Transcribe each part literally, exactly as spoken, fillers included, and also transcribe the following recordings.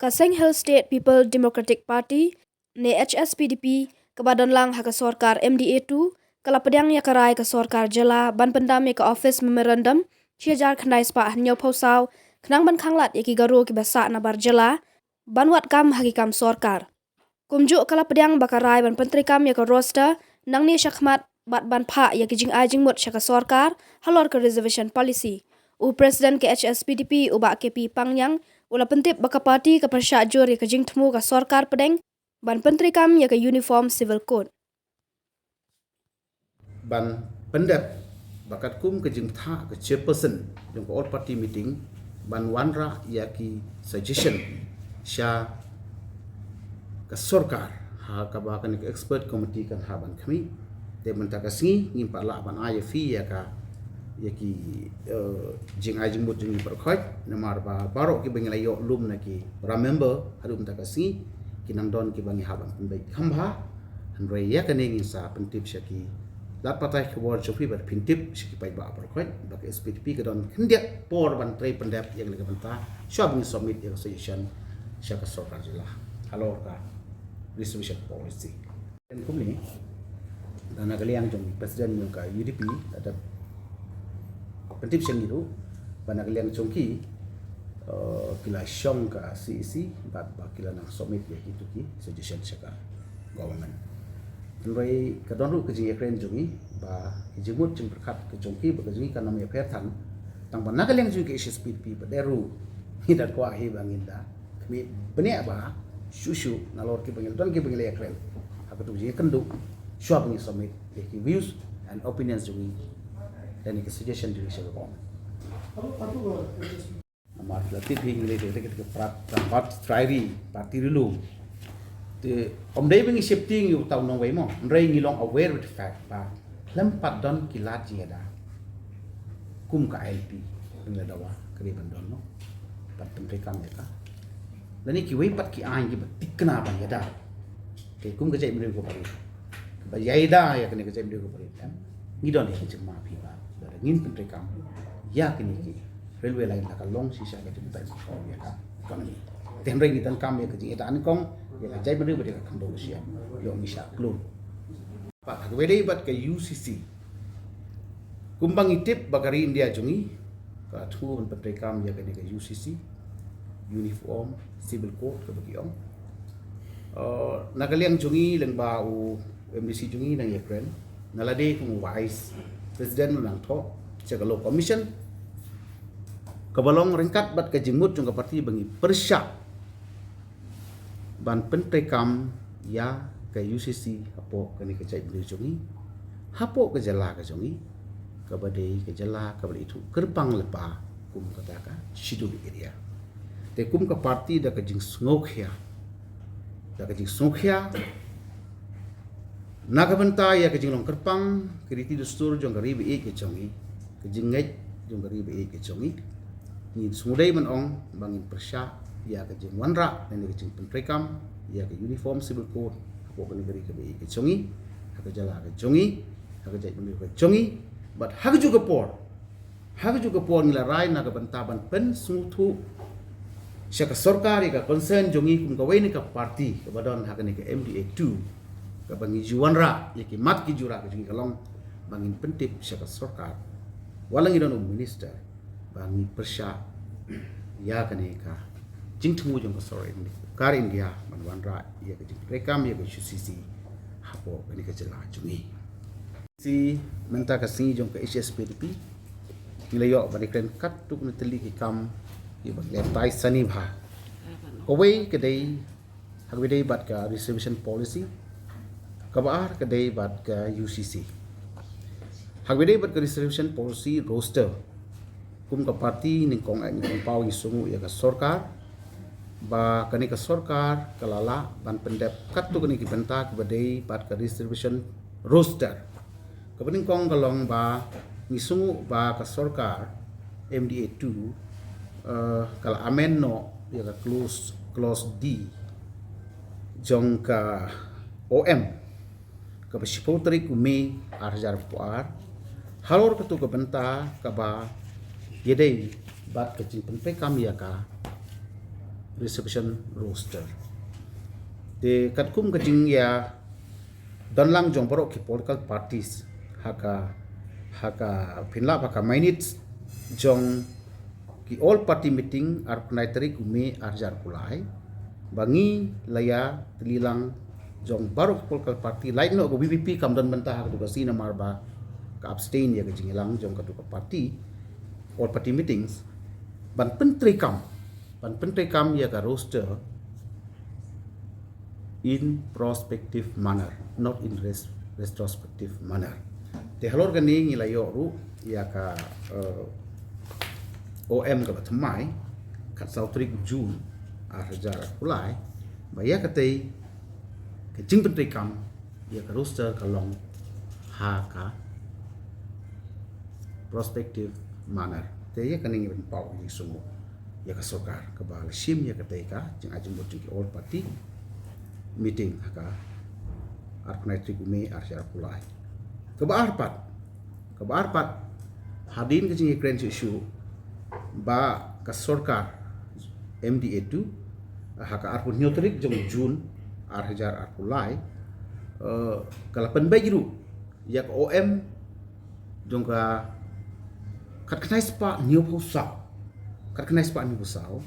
Ka Seng Hill State People Democratic Party ne H S P D P kaba don lang ha ka sorkar M D A two ka la pdiang ïa ka rai ka sorkar jylla ban pyndam ïa ka office memorandum shi hajar khyndai spah hynñiewphew saw khnang ban khanglad ïa ki garo kiba sah nabar jylla ban wad kam ha ki kam sorkar. Kumjuh ka la pdiang ba ka rai ban pyntreikam ïa ka roster nangne shakhmat bad ban phah ïa ki jingai jingmut sha ka sorkar halor ka reservation policy. U President ka H S P D P u Bah K P Pangngiang u la pyntip ba ka party ka pyrshah jur ïa ka jingthmu ka sorkar pdeng ban pyntreikam ïa ka Uniform Civil Code. Ban pyndep ba katkum ka jingpynthah ka chairperson jong ka all party meeting ban wanrah ïa ki suggestion sha ka sorkar ha kaba kane ka expert committee kan hap ban khmih. Te mynta ka sngi ngim pat lah ban ai ïa phi ïa ka ïa ki eh, jingai jingmut jong ngi baroh khoit namar ba baroh kiba ngi la ïoh lum na ki para member haduh mynta ka sngi ki nang don kiba ngi hap ban pynbeit kham bha. Hynrei ïa kane ngin sa pyntip sha ki lad pathai khubor jong phi bad pyntip sha ki paidbah baroh khoit ba ka H S P D P ka don khyndiat por ban trei pyndep ïa kane ka bynta shuwa ba ngin submit ïa ka suggestion sha ka sorkar jylla halor ka reservation policy. Kum ni da na ka liang jong president jong ka U D P da pyntip sha ngi ruh ba na ka liang jong ki eh, ki la shong ka C E C bad ba ki la nang submit ïa kitu ki suggestion sha ka government. Hynrei ka don ruh ka jingïakren jong ngi ba ki jingmut jingpyrkhat ka jong ki bad ka jong ngi kan ym ïapher than. Tang ba na ka liang jong ngi ka H S P D P pat ruh ngi da kwah hi ba ngin da khmih bniah bha shuh shuh nalor kiba ngi la don kiba ngi la ïakren ha katu ka jingïakynduh shuwa ba ngi submit ïa ki views and opinions jong ngi lane ki suggestion jong ngi sha ka government. Namar la tip hi ngi leh dei ka prat prat trai ri party ri lum. Te ym dei ba ngi shifting ïa uta u nongwei mo, hynrei ngi long aware with the fact ba khlem pat don ki lad jingïada kum ka I L P ngi la dawa ka dei ban don mo, ban pyntreikam ïa ka. Lane kiwei pat ki aiñ kiba thikna ban ïada. Te kum ka jaitbynriew kaba rit ba ïada ïa kane ka jaitbynriew kaba rit em, ngi don ïa ka jingma phi ba lada ngin pyntreikam ïa kane ki railway line la ka long shisha ka jingbatai ïa ka economy. Te hynrei ngi donkam ïa ka jingïada nyngkong ïa ka jaitbynriew bad ïa ka khyndew ka shyiap, ïoh ngi shah klur. Pat ha kaba ïadei bad ka U C C, kumba ngi tip ba ka ri India jong ngi ka thmu ban pyntreikam ïa kane ka U C C, Uniform Civil Code kaba ki ong. Uh, na ka liang jong ngi lyngba u M D C jong ngi nang ïakren, na lade kum u Vice President u nang thoh sha ka Law Commission kaba long ryngkat bad ka jingmut jong ka party ba ngi pyrshah ban pyntreikam ïa ka U C C hapoh kane ka jaitbynriew jong ngi, hapoh ka jylla ka jong ngi kaba dei ka jylla kaba la ithuh kyrpang lypa kum kata ka Scheduled Area. Te kum ka party da ka jingsngewkhia, da ka jingsngewkhia na ka bynta ïa ka jinglong kyrpang ka riti dustur jong ka ri ba ïeit ka jong ngi, ka jingngeit jong ka ri ba ïeit ka jong ngi, ngin sngewdei ban ong ba ngin pyrshah ïa ka jingwanrah lane ka jingpyntreikam ïa ka Uniform Civil Code hapoh kane ka ri kaba ïeit ka jong ngi, ha ka jylla ka jong ngi, ha ka jaitbynriew ka jong ngi. Bad ha kajuh ka por, ha kajuh ka por ngi la rai na ka bynta ban pynsngewthuh sha ka sorkar ïa ka concern jong ngi kum kawei na ka party kaba don ha kane ka M D A two kaba ngi ju wanrah ïa ki mat ki jurah ka jong ngi ka long ba ngin pyntip sha ka sorkar, wat la ngi don u minister, ba ngi pyrshah ïa kane ka jingthmu jong ka sorkar India, kar India ban wanrah ïa ka jingpyntreikam ïa ka U C C hapoh kane ka jylla jong ngi. Shi mynta ka sngi jong ka H S P D P ngi la ïoh ban ïakren katto katne tylli ki kam kiba ngi la batai sani bha. Kawei ka dei ha kaba ïadei bad ka reservation policy, kaba ar ka dei bad ka U C C. Ha kaba ïadei bad ka reservation policy roster, kum ka party nyngkong eh nyngkong paw ngi sngewnguh ïa ka sorkar ba kane ka sorkar ka la lah ban pyndep katto katne ki bynta kiba dei bad ka reservation roster. Kaba nyngkong ka long ba ngi sngewnguh ba ka sorkar M D A two eh, ka la amend noh ïa ka clause, clause D jong ka O M kaba shiphew tarik u May ar hajar arphew ar halor katu ka bynta kaba ïadei bad ka jingpyntreikam ïa ka reservation roster. Te katkum ka jingïadon lang jong baroh ki political parties ha ka, ha ka pynlap ha ka minutes jong ki all party meeting arphew khyndai tarik u May arhajar arphew lai, ba ngi la ïatylli lang jong baroh ki political party, lait noh ka V P P kam don bynta ha katu ka sien namar ba ka abstain ïa ka jingïalang jong katu ka party, all party meetings, ban pyntreikam, ban pyntreikam ïa ka roster in prospective manner, not in res-, retrospective manner. Te halor kane ngi la ïoh ruh ïa ka, eh, O M kaba thymmai, khatsaw tarik June arhajar arphew lai, ba ïa katei ka jingpyntreikam ïa ka roster ka long ha ka prospective manner. Te ïa kane ngi pynpaw, ngi sngew ïa ka sorkar kaba la shim ïa katei ka jingai jingmut jong ki all party meeting ha ka arphew khyndai tarik u May arhajar arphew lai. Kaba ar pat, kaba ar pat, hadien ka jingïakren shuh shuh ba ka sorkar M D A two ha ka arphew hynñiew tarik jong June arhajar arphew lai, eh, ka la pynbeit ruh ïa ka O M jong ka khatkhyndai spah hynñiewphew saw, khatkhyndai spah hynñiewphew saw,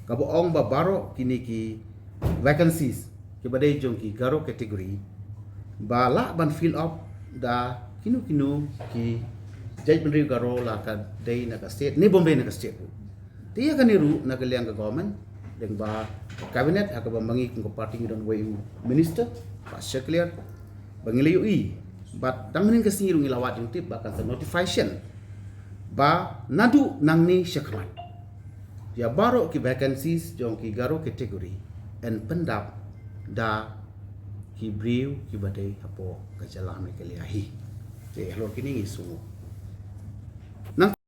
kaba ong ba baroh kine ki vacancies kiba dei jong ki Garo category ba lah ban fill up da kino kino ki jaitbynriew Garo, la ka dei na ka state ne bym dei na ka state ruh. Te ïa kane ruh na ka liang ka government, lyngba ka cabinet, ha kaba ma ngi kum ka party ngi don wei u minister, Bah Shakliar, ba ngi la ïohi. Bad dang mynhynnin ka sngi ruh ngi la wad jingtip ba kan sa notification ba naduh nangne shakhmat ïa baroh ki vacancies jong ki Garo category yn pyndap da ki briew kiba dei hapoh ka jylla Meghalaya hi. Te halor kine ngi sngew nang